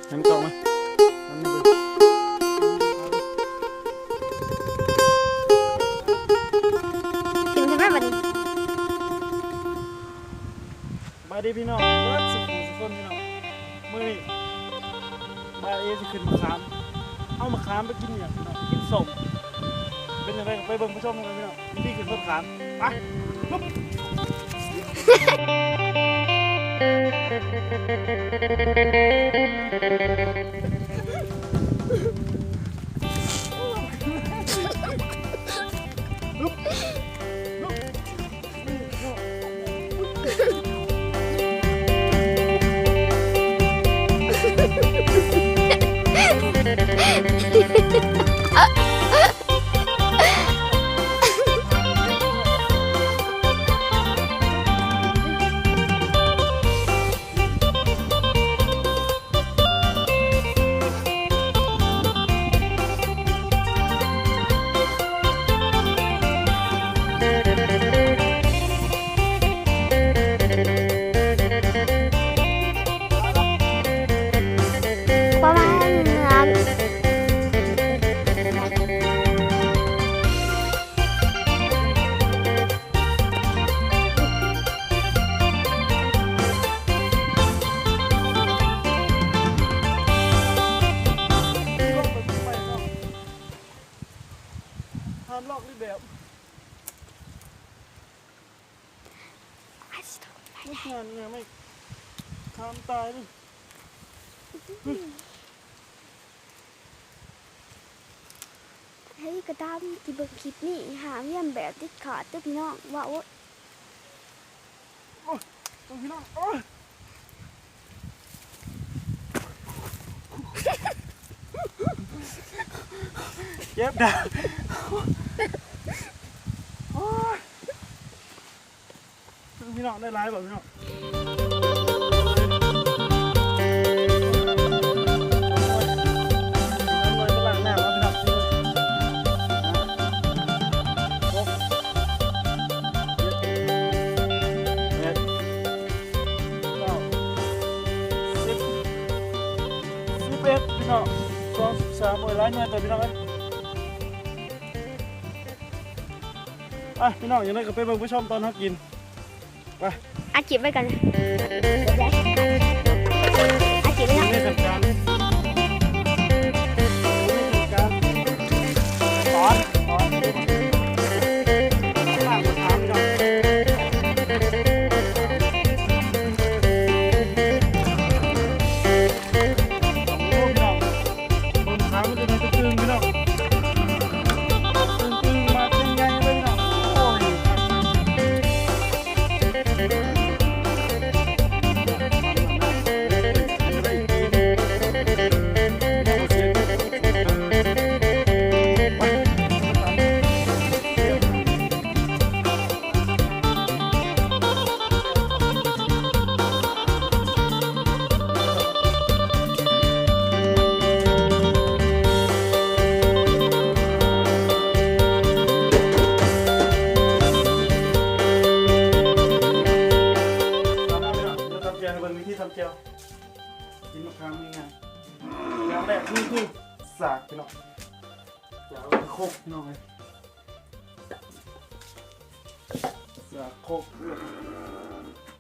ໃຫ້ມັນຕອກມາ ມັນບໍ່ ກິນໃຊ່ໄໝບັດນີ້? ສະບາຍດີພີ່ນ້ອງເບິດສຸຂູສຸຄົນພີ່ນ້ອງ, ມື້ນີ້ບ່າວເອຊິຂຶ້ນມະຂາມ. ເອົາມະຂາມໄປກິນຫຍັງພີ່ນ້ອງ? ກິນສົ້ມ. ເປັນຈັ່ງໃດກໍໄປເບິ່ງໄປຊົມນຳກັນພີ່ນ້ອງ ວິທີຂຶ້ນຕົ້ນຂາມ. ໄປ ປະມານນັ້ນ. ຫ້າມລອກລີດແບບ ງານງານໄມ້ ຂ້າມຕາຍເລີຍ. ໃຜກໍຕາມທີ່ເບິ່ງຄລິບນີ້ ຫ້າມຮຽນແບບເດັດຂາດເດີ້ພີ່ນ້ອງ. ເວົ້າໂອດ ໂອ້ຍ ພີ່ນ້ອງ ໂອ້ຍ ເຈັບດາ ໂອ້ຍ. ພີ່ນ້ອງ ໄດ້ຫຼາຍບໍ່ພີ່ນ້ອງ? ສິບເອັດ ພີ່ນ້ອງ ສອງສິບສາມ ໂອ້ຍ ຫຼາຍໜ່ວຍເຕີບພີ່ນ້ອງເອີຍ. ໄປພີ່ນ້ອງ ຈັ່ງໃດກໍໄປເບິ່ງໄປຊົມຕອນເຮົາກິນ ໄປ. ອັດຄລິບໄວ້ກ່ອນ ອັດຄລິບໄວ້ກ່ອນ ນີ້ທຳການ ນີ້ທຳການ ຕອນ ຕອນ ລ້າງມະຂາມພີ່ນ້ອງ. ໂອ້ ພີ່ນ້ອງ ເບິ່ງຂາມັນຈະເປັນຕຶ່ງໆ ພີ່ນ້ອງ ຕຶ່ງໆ ໝາກໃຫຍ່ໆ ເລີຍພີ່ນ້ອງ ໂອ້ຍ. ມາພີ່ນ້ອງ ດຽວຕຳແຈ່ວໃຫ້ເບິ່ງວິທີຕຳແຈ່ວ ກິນມະຂາມງ່າຍໆ. ຢ່າງແລກຄື ຄືສາກພີ່ນ້ອງ ສາກຄົກພີ່ນ້ອງເອີຍ ສາກຄົກ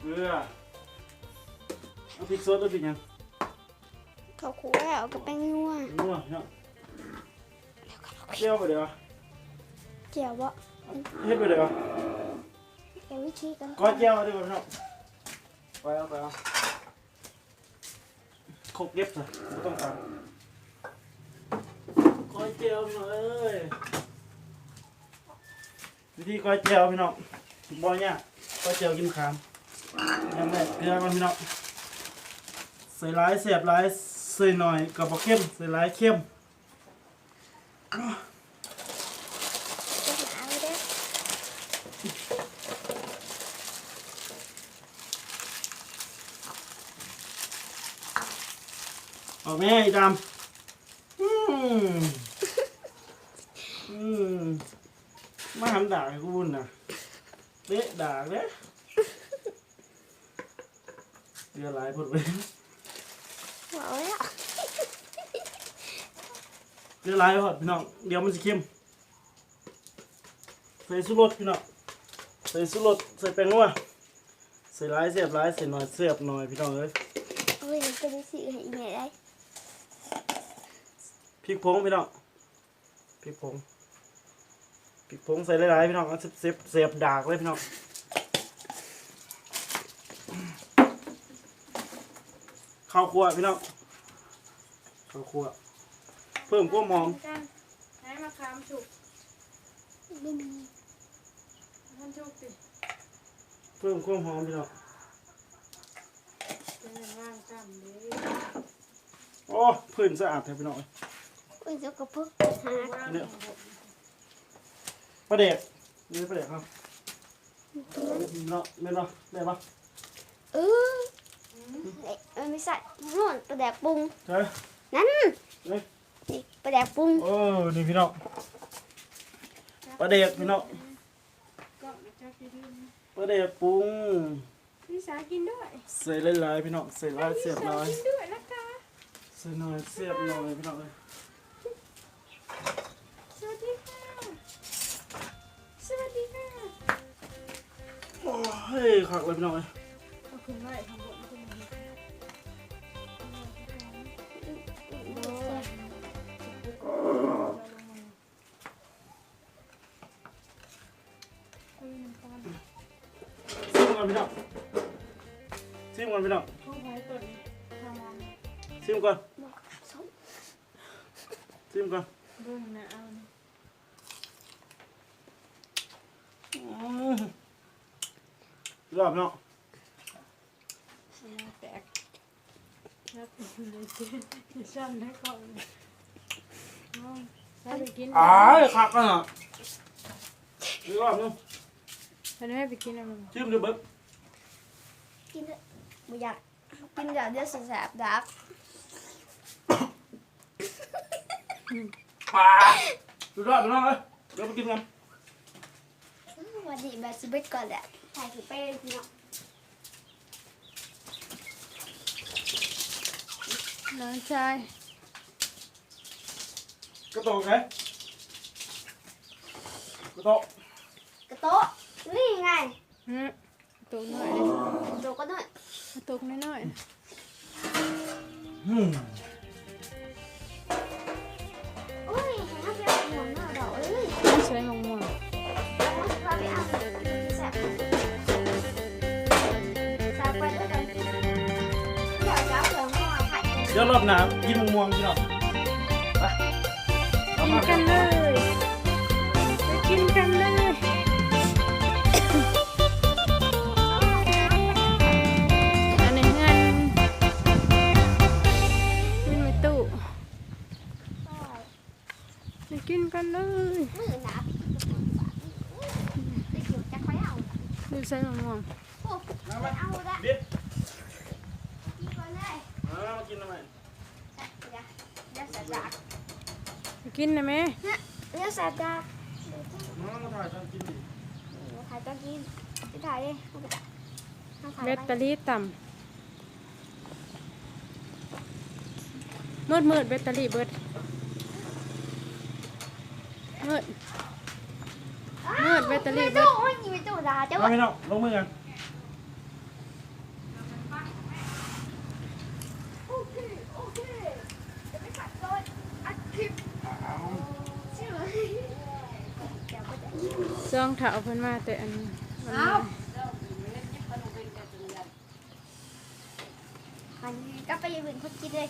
ເກືອ ເກືອ ເອົາພິກສົດ ເອົາພິກຫຍັງ? ເຂົ້າຂົ້ວ ເອົາກັບແປ້ງນົວ ນົວເນາະ ແຈ່ວບໍ່ໄດ້ວະ ແຈ່ວບໍ່ ເຮັດບໍ່ໄດ້ວະ ແຕ່ວິທີການ ກ້ອຍແຈ່ວໄດ້ບໍ່ເນາະ ໄປເອົາ ໄປເອົາ ຄົກເກັບຊະ ບໍ່ຕ້ອງຕຳ ກ້ອຍແຈ່ວເນາະເອີຍ. ວິທີກ້ອຍແຈ່ວພີ່ນ້ອງ ບໍ່ຍາກ ກ້ອຍແຈ່ວກິນມະຂາມ ຢ່າງແລກເກືອກ່ອນພີ່ນ້ອງ ໃສ່ຫຼາຍແຊບຫຼາຍ ໃສ່ໜ້ອຍກໍບໍ່ເຄັມ ໃສ່ຫຼາຍເຄັມ. ອອກແມ່ອີດຳ ອືມ ອືມ ມາຫັນດາກໃຫ້ກູບຸນນະ ເຕະດາກເດ້ ເກືອຫຼາຍໂພດເວີຍ ເວົ້າແລ້ວ ຫຼາຍໆ ໂພດພີ່ນ້ອງ ດຽວມັນຊິເຄັມ. ໃສ່ຊູລົດພີ່ນ້ອງ ໃສ່ຊູລົດ ໃສ່ແປ້ງນົວ ໃສ່ຫຼາຍແຊບຫຼາຍ ໃສ່ໜ້ອຍແຊບໜ້ອຍພີ່ນ້ອງເອີຍ. ໂອ້ຍ ກໍໄດ້ຊື້ໃຫ້ອີ່ແມ່ໄດ໋. ພິກຜົງພີ່ນ້ອງ ພິກຜົງ ພິກຜົງໃສ່ຫຼາຍໆ ພີ່ນ້ອງ ເອົາແຊບໆ ແສບດາກເລີຍພີ່ນ້ອງ. ເຂົ້າຂົ້ວພີ່ນ້ອງ ເຂົ້າຂົ້ວ ເພີ່ມຄວາມຫອມ. ໃຫ້ມະຂາມສຸກ ບໍ່ມີ ມັນສຸກຕິ ເພີ່ມຄວາມຫອມພີ່ນ້ອງ. ເປັນຫຍັງວ່າງຊ້ຳເດ້. ໂອ້ ພື້ນສະອາດແທ້ພີ່ນ້ອງເອີຍ. ໂອ້ຍ ສົກກະປົກ ຫາ ປາແດກ ນີ້ປາແດກເຮົາເນາະ ແມ່ນບໍ່ ແມ່ນບໍ່? ເອີ ເອີ ບໍ່ໃຊ່ ໂນ່ນ ປາແດກປຸງ ໃສ ນັ້ນ ເອີ ນີ້ປາແດກປຸງ. ເອີ ນີ້ພີ່ນ້ອງ ປາແດກພີ່ນ້ອງ ປາແດກປຸງ. ມີສາກິນດ້ວຍ ໃສ່ຫຼາຍໆ ພີ່ນ້ອງ ໃສ່ຫຼາຍແຊບຫຼາຍ ກິນດ້ວຍນະຄະ ໃສ່ໜ້ອຍແຊບໜ້ອຍພີ່ນ້ອງເອີຍ. ສະຫວັດດີຄ່ະ ສະຫວັດດີຄ່ະ. ໂອ້ຍ ຄັກເລີຍພີ່ນ້ອງເອີຍ. ເອົາຂຶ້ນໄວ້ຂ້າງບົນ ຂຶ້ນມາເຮັດ ຊີມກ່ອນພີ່ນ້ອງ ຊີມກ່ອນພີ່ນ້ອງ ຊີມກ່ອນ ຊີມກ່ອນ ເບິ່ງໜ້າເອົາ ອືມ ລອບເນາະ. ແຕກ ແລ້ວເປັນໄດ້ເຈ້ ຊ້ຳໄດ້ກ່ອນ ໄດ້ໄປກິນ ອ້າຍ ຄັກຂະໜາດ ອີກລອບໜຶ່ງ ເພິ່ນໃຫ້ໄປກິນເອົາ ຊິມດູເບິ່ງ ກິນເດີ້ ບໍ່ຢາກ ກິນແລ້ວດຽວຊິແສບດາກ. ອືມ ອ່າ ສຸດຍອດພີ່ນ້ອງເອີຍ ດຽວໄປກິນກັນ. ອືມ ວັນນີ້ແບບຊິເບິດກ່ອນແຫຼະ ຖ່າຍຄືເປ້ເນາະ ນ້ອງຊາຍ ກະໂຕກໄດ໋ ກະໂຕກ ກະໂຕກ ນີ້ໄງ ອືມ. ໂຕກນ້ອຍເດ້ ໂຕກກໍນ້ອຍ ໂຕກນ້ອຍໆ ອືມ ໂອ້ຍ ໃຫ້ເຮົາໄປເອົາໝ່ວງເນາະ ດອກເອີຍ ໃສ່ໝ່ວງ ເອົາ ຊິພາໄປເອົາ ແຊບ ແຊບໄປດ້ວຍກັນ ດຽວຈະເອົາເຄື່ອງມາໃຫ້ ດຽວລອບໜ້າກິນໝ່ວງ ພີ່ນ້ອງ ໄປ ກິນກັນເລີຍ ໄປກິນກັນເລີຍ. ອັນນີ້ເຮືອນ ເຮືອນແມ່ຕູ້ ໄປກິນກັນເລີຍ ມື້ໜ້າໄປກິນກັບໝູ່ບ້ານ ໄປກິນຈັກໄປເອົາ ຢູ່ໃສໝ່ວງ ໂອ້ ເອົາລະ ບິດ ກິນກ່ອນເລີຍ ມາ ມາກິນນຳ ກິນນະແມ່ ດຽວສາດາ ມາ ມາຖ່າຍຕອນກິນ ມາຖ່າຍຕອນກິນ ຊິຖ່າຍເດ້ ແບັດເຕີຣີຕ່ຳ ມືດໆ ແບັດເຕີຣີເບິດ ມືດ ມືດ ແບັດເຕີຣີເບິດ ໂອ້ຍ ມີຕູ້ດາ ເຈົ້າ ມາ ພີ່ນ້ອງ ລົງມືກັນ. ສອງເຖົ້າເພິ່ນມາແຕ່ອັນ ເອົາ ອັນນີ້ກໍໄປເບິ່ງຄົນກິນເລີຍ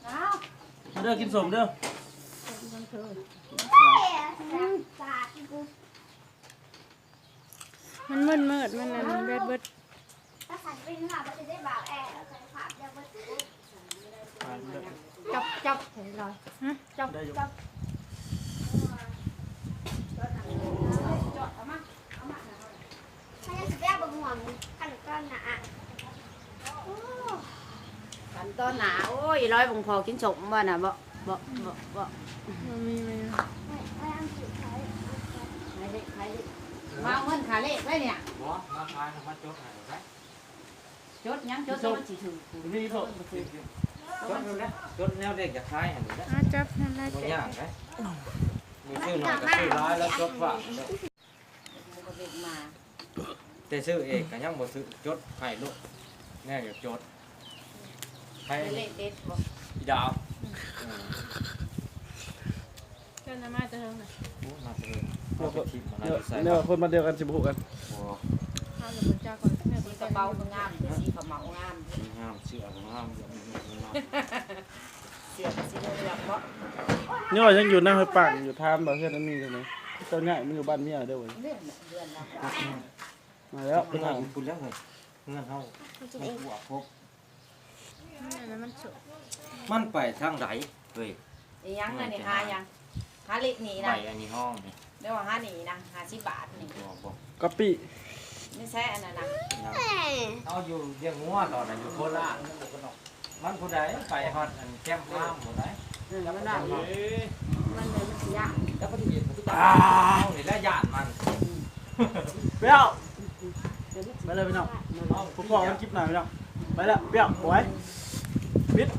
ເອົາ ມາເດີ ກິນສົ້ມເດີ ເອີ ສາດ ມັນມືດໆ ມັນອັນແບັດເບິດ ຖ້າສັນເປັນຫາບໍ່ໄດ້ບ່າວແອ ເອົາໃສ່ຜ້າດຽວເບິດ ຈັບ ຈັບໃສ່ລອຍ ຮະ ຈັບ ຈັບ ເອົາມາ ເອົາມາ ໃຫ້ຊິໄປເອົາບັກມ່ວງ ຂັ້ນຕອນໜ້າ ໂອ້ ຂັ້ນຕອນໜ້າ ໂອ້ຍ ລອຍ ບັງພໍກິນສົ້ມບໍ່ນະ ບໍ່ ບໍ່ ບໍ່ ບໍ່ ບໍ່ມີ ບໍ່ມີ ໄປ ໄປເອົາ ໄປ ໄປ ມາເອົາເງິນຄ່າເລກໄວ້ນີ້ ບໍ່ ມາຂາຍ ມາຈົດໃຫ້ໄປ ຈົດຫຍັງ ຈົດແລ້ວມັນຊິຖືກ ນີ້ໂຕ ເບິ່ງບໍ່ຖືກ ຈົດນັ້ນແຫຼະ ຈົດແນວເດັກຢາກຂາຍຫັ້ນແຫຼະ ອ່າ ຈັບນັ້ນແຫຼະ ບໍ່ຍາກເດ້ ມີຊື້ໜ້ອຍກໍຊື້ຫຼາຍ ແລ້ວຈົດຝາກເດີ ແຕ່ຊື້ເອງກໍຍັງບໍ່ຊື້ ຈົດໃຫ້ໂລດ ແນວຢາກຈົດ ໃຫ້ເລກເດັດບໍ່ ອີດາວ ເຈົ້ານະມາແຕ່ເທິງນະ ໂອ້ ມາແຕ່ເທິງ ເອົາໄປຖິ້ມມາ ແນວ ໃສ່ ແນວຄົນບ້ານດຽວກັນຊິບໍ່ຮູ້ກັນ ບໍ່ ເອົາແລ້ວບໍ່ຈັກກ່ອນ ແນວ ສີກະເປົາກໍງາມ ສີຂາວເໝົາງາມ ງາມ ເສື້ອກໍງາມ ເສື້ອກໍສີເຫຼືອງເນາະ ນີ້ວ່າຍັງຢູ່ນາຫ້ວຍປາງຢູ່ ຖາມວ່າເຮືອນອັນນີ້ຈັ່ງໃດ ເຈົ້າຍ້າຍມາຢູ່ບ້ານເມຍເດີເວີຍ ເຮືອນນະ ເຮືອນນະ ມາແລ້ວ ໄປຖາມ ເຮືອນເຮົາ ມັນບວກຄົບ ມັນໄປທາງໃດເວີຍ ອີຫຍັງອັນນີ້ ຫາຫຍັງ ຫາເລກນີ້ນະ ໃບອັນນີ້ຫ້ອງນີ້ ແລ້ວຫານີ້ນະ ຫ້າສິບບາດນີ້ ບໍ່ ບໍ່ ກະປິ ນີ້ແຊະອັນນັ້ນນະ ເຮົາຢູ່ລ້ຽງງົວຕອນນັ້ນຢູ່ໂຄລາດ ມັນຜູ້ໃດໄປຮອດອັນແຄມຟາມຜູ້ໃດ ເອີ ມັນວ່າ ມັນ ມັນຊິຢ້ານ ແລ້ວປະຕິເຫດມັນຄືກັນ ອ້າວ ນີ້ແຫຼະຢ້ານມັນ ອືມ ແລ້ວ ໄປເລີຍພີ່ນ້ອງ ພົບພໍ້ກັນຄລິບໜ້າພີ່ນ້ອງ ໄປແລ້ວ ປຽກ ບອຍ ປິດ